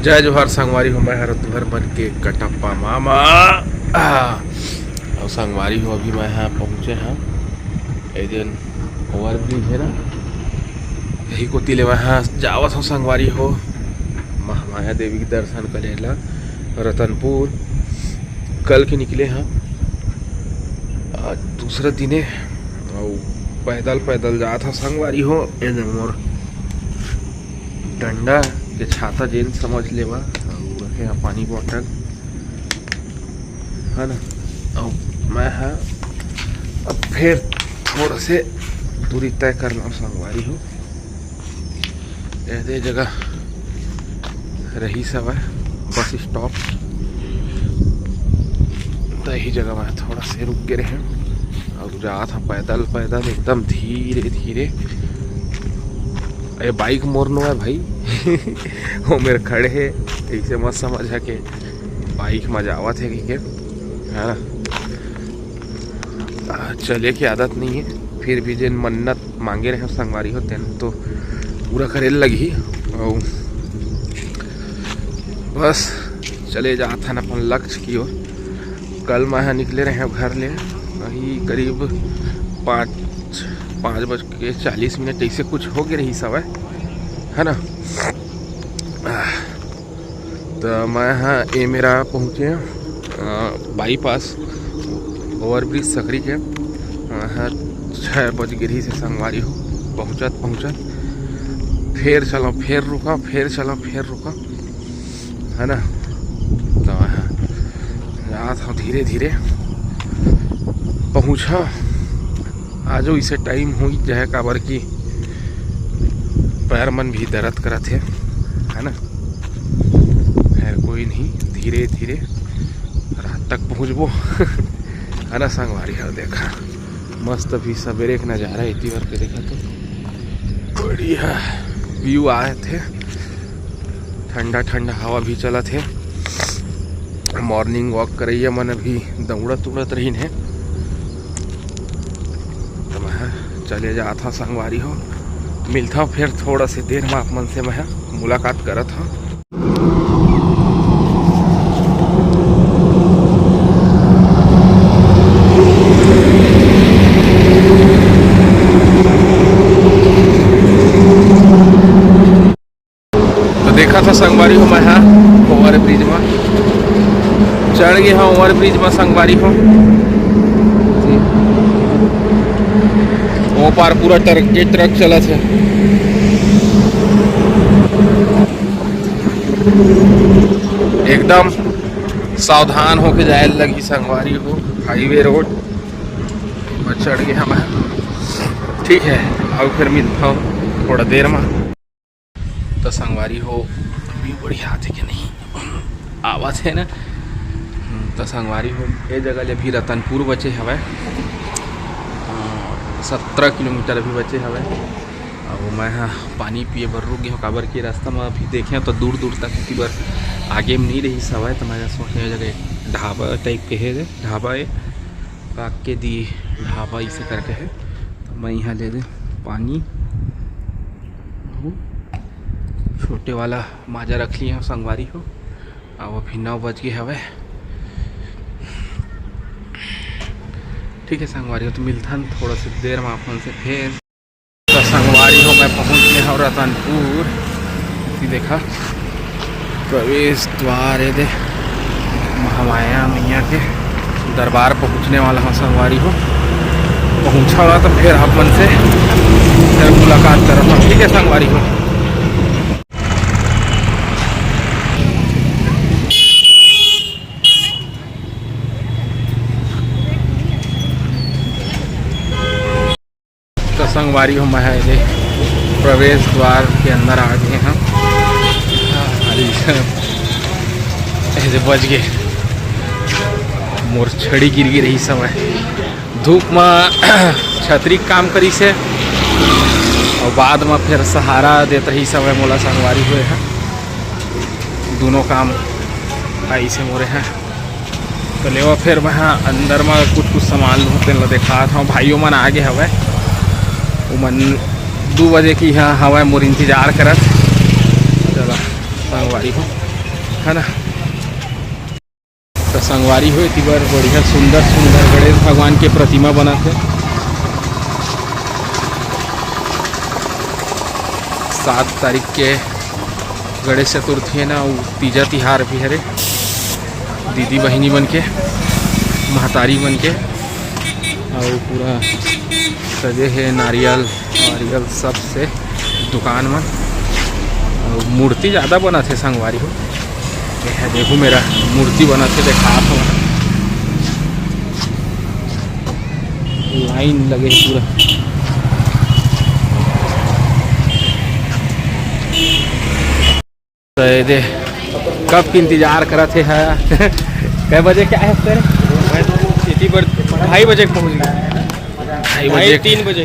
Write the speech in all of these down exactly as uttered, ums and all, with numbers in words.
जय जोहार संगवारी हो, मैं हर तुहर मन के कटप्पा मामा। आ, अउ संगवारी हो, अभी मैं यहाँ पहुँचे हाँ, ए दिन ओवर ब्रिज है ना, यही कोती ले मैं हाँ जावत हूँ संगवारी हो, महामाया देवी के दर्शन करे ला रतनपुर। कल के निकले हाँ, आज दूसरा दिने, अउ पैदल पैदल जात हूँ संगवारी हो। ए दे मोर डंडा के छाता जेन समझ लेवा, अउ रखे हाँ पानी बॉटल, है ना। अउ मैं हाँ अब फिर थोड़ा से दूरी तय कर ला संगवारी हो। ए दे जगह रहिस हवय बस स्टॉप, त यही जगह मैं थोड़ा से रुक गे रहें। अब जात हूँ पैदल पैदल एकदम धीरे धीरे। ए, बाइक मोर नो है भाई। वो मेरे खड़े है, ऐसे मत समझ है कि बाइक में जावत है कि के, है ना। आ, चले की आदत नहीं है, फिर भी जेन मन्नत मांगे रहे संगवारी हो, तेन तो पूरा करे लगही। अउ बस चले जात हन अपन लक्ष्य की ओर। कल मैं ह निकले रहे घर ले, वही करीब पाँच, पाँच बज के चालीस मिनट ऐसे कुछ हो गए रही सवय, है ना। त मैं ह ए मेरा पहुँचे, अ, बाईपास ओवरब्रिज सकरी के, अ, ह, छः बज गे रहिस हे संगवारी हो, पहुँचत पहुँचत फेर चलो, फेर रुका, फेर चलो, फेर रुका, है ना। त मैं ह जात हूँ धीरे धीरे पहुँचा। आजो इसे टाइम हो जाए, काबर की पैर मन भी दर्द करत हे, है ना। खैर कोई नहीं, धीरे धीरे रात तक पहुँचबो। है ना संगवारी हो, देखा मस्त अभी सवेरे के नज़ारा एती बर के देखा तो बढ़िया व्यू आए थे, ठंडा ठंडा हवा भी चलत हे। मॉर्निंग वॉक करैया मन अभी दौड़त उड़त रहिन हे। त मैं ह चले जात हव संगवारी हो, मिलथव फिर थोड़ा से देर म आप मन से मैं ह मुलाकात करत हव। तो देखा था संगवारी हो, मैं ह ओवर ब्रिज म चढ़ गे हव, ओवर ब्रिज म संगवारी हो। ओ पार पूरा ट्रक के ट्रक चलत हे, एकदम सावधान होके जाए लगही संगवारी हो। हाईवे रोड म चढ़ गे हव मैं ह। ठीक है, अउ फिर मिलथव थोड़ा देर म। त संगवारी हो, व्यू बढ़िया आथे के नहीं? आवत हे ना। हम्म, त संगवारी हो, ए जगह ले अभी रतनपुर बचे हवय, अ, सत्रह किलोमीटर अभी बचे हवय। अउ मैं ह पानी पिए बर रुक गे हव, काबर कि रास्ता म अभी देखे त दूर दूर तक एती बर आगे म नहीं रहिस हवय, त मैं सोचे ए जगह एक ढाबा टाइप के हे, ढाबा ए, काके दी ढाबा इसे करके हे, त मैं इहाँ ले दे पानी। छोटे वाला माजा रख लिए हव संगवारी हो। अब अभी नौ बज गे हवय। ठीक है संगवारी हो, तो मिलथन थोड़ा से देर में अपन से फिर। तो संगवारी हो, मैं पहुंच गए हव रतनपुर। ये देखा प्रवेश द्वार, ये दे महामाया मैया के दरबार पहुंचने वाला हूँ संगवारी हो। पहुंचा हुआ तो फिर आप मन से फिर मुलाकात करत हूँ, ठीक है संगवारी हो। तो संगवारी हो, मैं ह एदे प्रवेश द्वार के अंदर आ गए हैं। अरे, एदे बज गए, मोर छड़ी गिर गिर रही समय धूप म छतरी काम करिस हे, अउ बाद म फेर सहारा देत रही समय मोला संगवारी हो ए ह। दोनों काम आइस हे मोरे ह। तो लेवा फेर मैं ह अंदर म कुछ कुछ सामान लूँ, तेन ल देखात हव। भाइयों मन आगे हवय, उमन दू बजे के इहाँ हवय, मोर इंतजार करत। चला संगवारी हो, है ना। तो संगवारी हो, एती बर बढ़िया सुंदर सुंदर गणेश भगवान के प्रतिमा बनत हे। सात तारीख के गणेश चतुर्थी है ना, अउ तीजा तिहार भी हरे। दीदी बहिनी मन के, महतारी मन के, अउ पूरा सजे हे नारियल वारियल सब से दुकान मन। अउ मूर्ति ज़्यादा बनत हे संगवारी हो। ये है, देखो मेरा मूर्ति बनत हे, देखा आप मन। लाइन लगे हे पूरा। तो ये दे, कब के इंतजार करत हे, है। कै बजे क्या है तेरे? मैं तो इतनी बार ढाई बजे पहुंच गया। ढाई ढाई बजे, तीन बजे।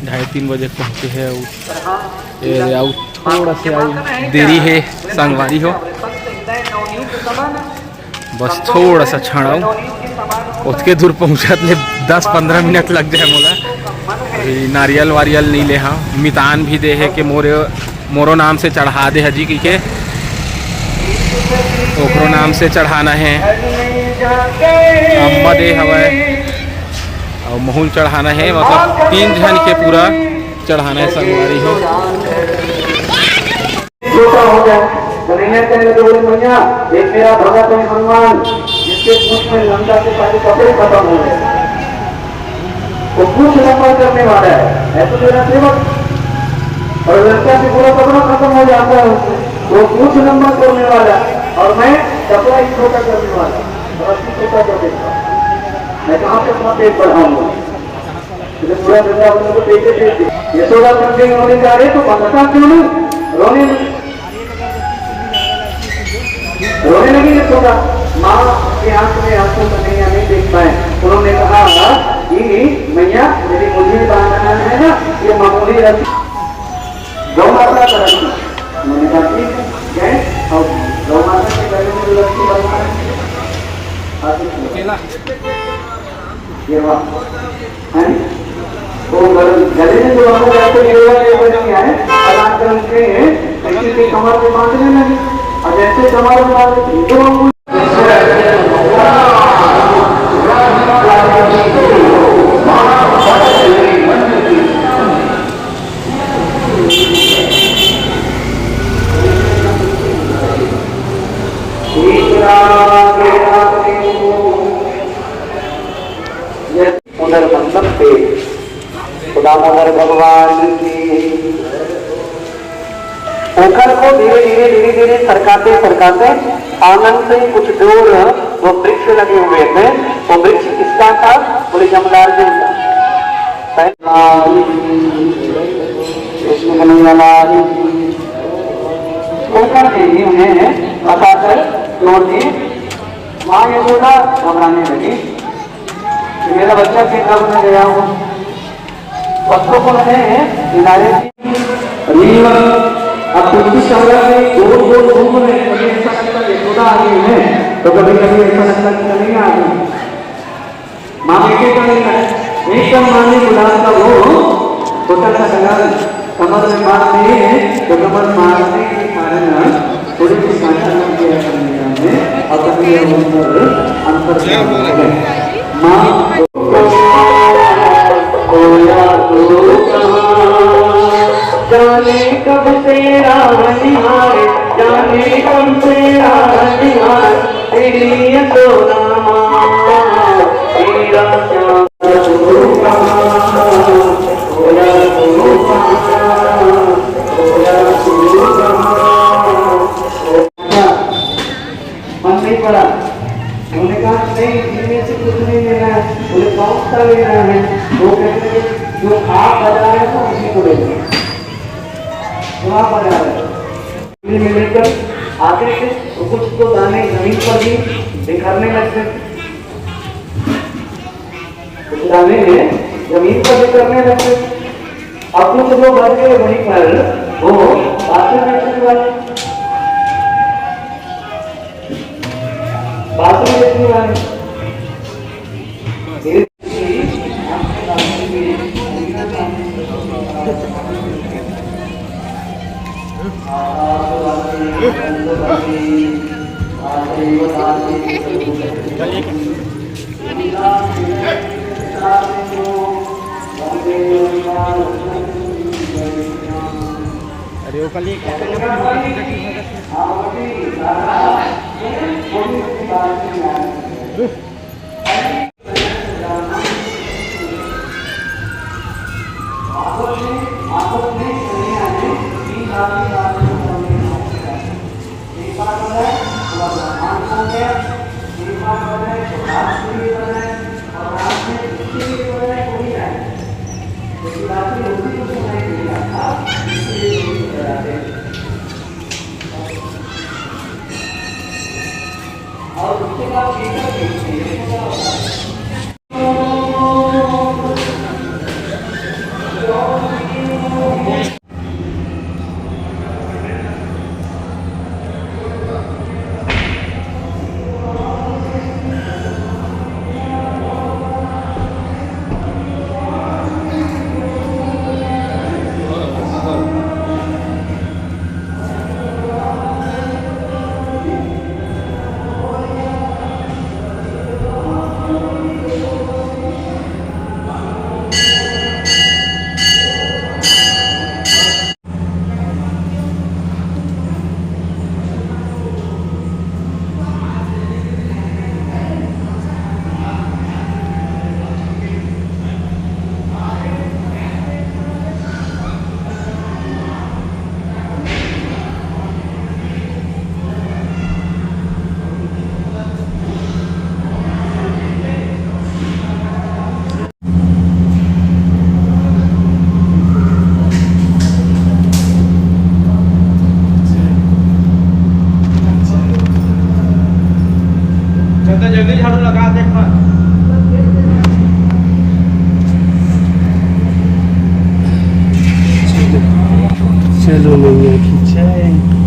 ढाई तीन बजे पहुंचे हैं। अउ ये, अउ थोड़ा सा अउ देरी है संगवारी हो, बस थोड़ा सा क्षण अउ। ओतके दूर पहुंचत ले दस पंद्रह मिनट लग जाए मोला। अभी नारियल वारियल नहीं ले, हाँ, मितान भी दे है कि मोरे, मोरो नाम से चढ़ा दे हजी की के, ओकरो नाम से चढ़ाना है। अम्मा दे हवय अउ महूल चढ़ाना है, मतलब तीन झन के पूरा चढ़ाना है संगवारी हो। छोटा हो जाए, कन्हैया कहने लगे, बोले, "मैया, एक मेरा भगत है हनुमान, जिसके पूंछ में लंका के सारे कपड़े खत्म हो गए, वो पूंछ लंबा करने वाला है, है तो मेरा सेवक।" और लंका से पूरा कपड़ा खत्म हो जाता है उससे, वो पूंछ लंबा करने वाला है, और मैं कपड़ा ही छोटा करने वाला, और रस्सी छोटा कर देता हूँ। मैं कहाँ से अपना पेट बढ़ाऊंगा? पूरा वृंदावन को देखे थे। यशोदा कंठ में रोने जा रहे तो बंधता क्यों नहीं? रोने नहीं। रोने लगी यशोदा। माँ के आंख में आंसू कन्हैया नहीं देख पाए। उन्होंने कहा कि मैया, यदि मुझे बांधना है ना, ये मामूली रस्सी गौ माता का रस्सी। उन्होंने कहा, "ठीक है, गए और गौ माता के गले में रस्सी बंधना है।" ये बात है। वो गल-, गले में जो बांधा जाता है, ये वाला, ये वाला नहीं है। अलान करके किसी की कमर में बांध लेना है। और जैसे कमर में बांध, जो हम उधर मतलब पे दामोदर भगवान की। ओकर को धीरे धीरे, धीरे धीरे सरकाते सरकाते आंगन से कुछ दूर वो वृक्ष लगे हुए थे। वो वृक्ष किसका था? बोले, जमदार जी का। कृष्ण कन्हैया लाल की। ओकर से ही उन्हें बताकर छोड़ दी। माँ यशोदा घबराने लगी कि मेरा बच्चा फिर कब न गया हो। पत्तों को मैंने किनारे की। रीवा, अब तुलसी सागर में गोल गोल घूम रहे हैं, मुझे ऐसा लगता है यशोदा आ गई है, तो कभी कभी ऐसा लगता है कि नहीं आ गई। माँ बेटे का नहीं है, एकदम माँ ने गुलाब का वो छोटा सा कलम कमर में बांध दिए हैं, तो कमर बांधने के कारण थोड़ी सी कांटा लग गया कन्हैया में, और कन्हैया उन पर अंतर क्या हो गया? माँ जाने कब से राह निहारे, जाने कब से राह निहारे, तेरी यशोदा माँ, तेरा श्याम। मन नहीं पड़ा। उन्होंने कहा, "नहीं, इनमें से कुछ नहीं लेना है।" बोले, "कौन सा लेना है?" वो कहते हैं, "जो आप बजा रहे हो, उसी को लेना है।" जो आप बजा रहे हो। में लेकर आते थे, तो कुछ तो दाने जमीन पर भी बिखरने लगते थे। कुछ दाने जमीन पर बिखरने लगते। अब कुछ लोग बच गए वहीं पर, वो बाथरूम में छुपी वाले, बाथरूम में छुपी वाले। अरे वो कल एक जल्दी, जल्दी झाड़ू लगा दे। चलो मैया की जय।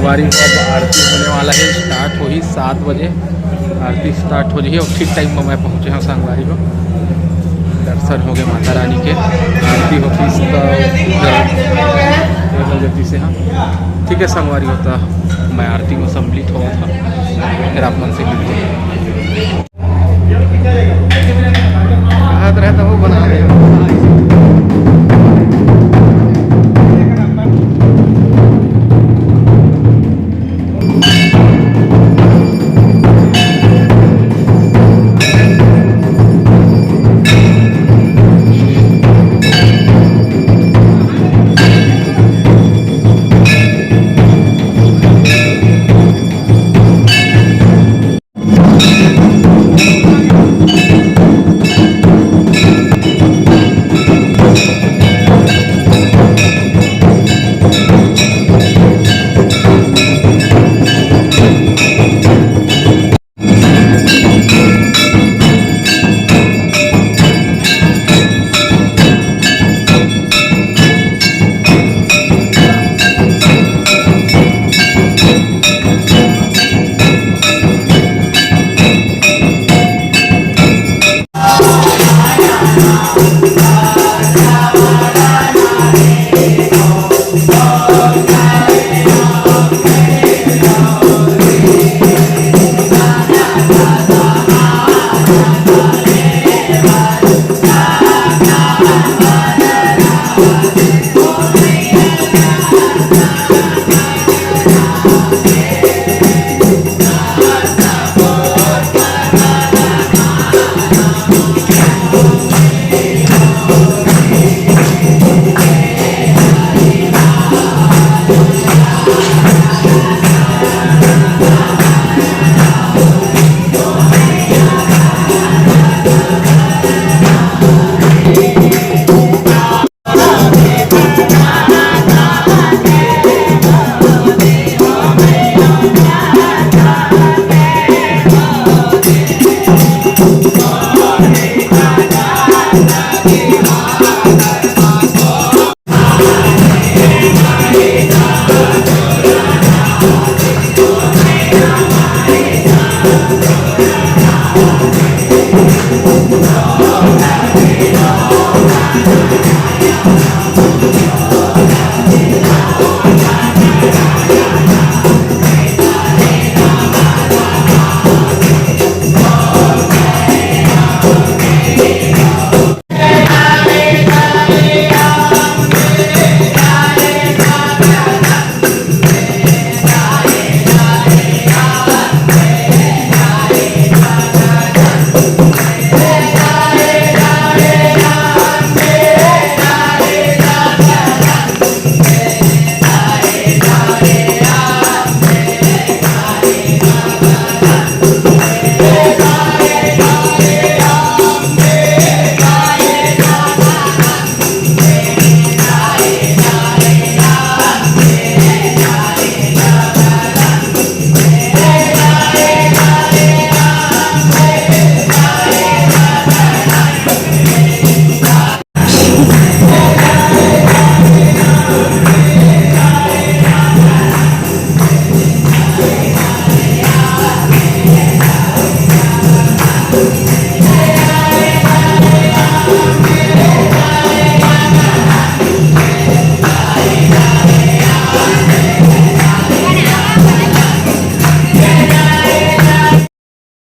संगवारी हो, अब आरती होने वाला हे, start होही सात बजे, आरती start हो जाही अउ ठीक time में मैं पहुँचे हँव संगवारी हो। दर्शन हो गए माता रानी के, आरती होतिस त जल्दी से, हाँ, ठीक है संगवारी हो, त मैं आरती में सम्मिलित होवत हँव, फिर आप मन से मिलहूँ। कहत रहे त वो बना दे।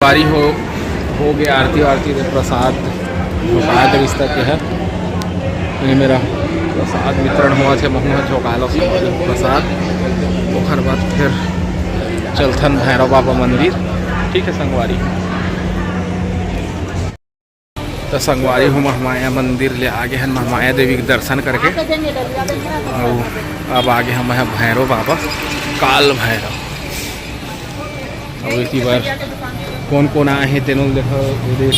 बारी हो, हो गया आरती वारती दे प्रसाद, प्रसाद रिश्ता के है। ये मेरा प्रसाद वितरण हुआ थे, महू झोंका लो प्रसाद। ओखर बाद फिर चलथन भैरव बाबा मंदिर। ठीक है संगवारी, तो संगवारी हो, महामाया मंदिर ले आगे हन, महामाया देवी के दर्शन करके। अउ अब आगे हम हैं भैरव बाबा, काल भैरव। अब इसी बार कौन कौन आए हैं तेनों देखो, उदय,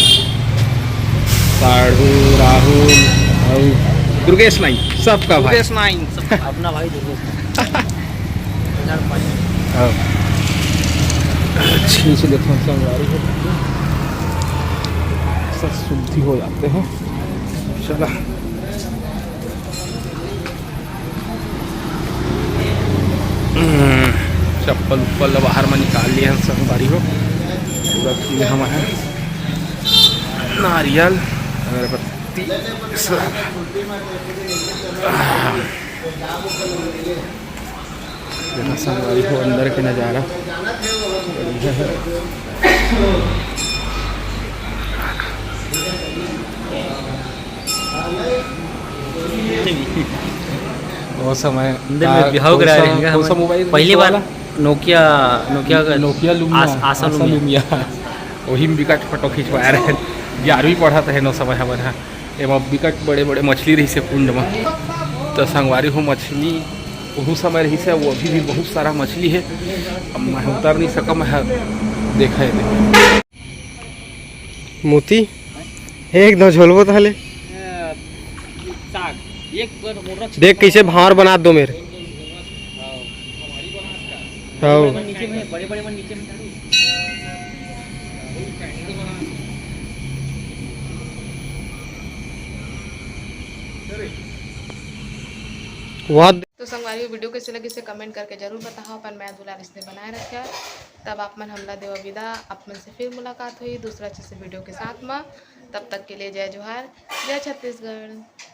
साढ़ू, राहुल, अउ दुर्गेश नाई, सबका भाई। दुर्गेश नाई, सब अपना भाई दुर्गेश नाई। हाँ। अच्छे से देखो, संगवारी हो, सब शुद्धि हो जाते हैं। चला। हम्म। चप्पल उप्पल ला बाहर में निकाल लिए हैं संगवारी हो। पूरा किए हमारे नारियल, अगरबत्ती, सब। देखा संगवारी हो, अंदर के नजारा बढ़िया है। वो समय अंदर में का, बिहाव कौन करा सा, रहे हैं कौन सा हम। मोबाइल पहली बार वाला? नोकिया, नोकिया का नोकिया लुमिया, आस-, आसा आसा लुमिया। लुमिया। वही में बिकट फोटो खिंचवाए रहे। ग्यारहवीं पढ़त रहे नौ समय हमन ह। एमा बिकट बड़े-बड़े मछली रहिसे कुंड म। त संगवारी हो, मछली ओहू समय रहिसे, वो अभी भी बहुत सारा मछली हे। अब मैं उतर नहीं सकम, मैं ह-, देखा है। मोती, एक दो झोलबो त हले। साग, एक बार मोर देख कैसे भांवर बना दो मेरे। हाँ। बड़े-बड़े मन नीचे में, बड़े-बड़े मन नीचे में झाड़ू। वाह। तो संगवारी हो, video कैसे लगिस हे comment करके जरूर बताओ। अपन मया दुलार इसने बनाए रखा। तब आप मन हमला देवा विदा, आप मन से फिर मुलाकात हुई दूसरा अच्छे से video के साथ में। तब तक के लिए जय जोहार, जय छत्तीसगढ़।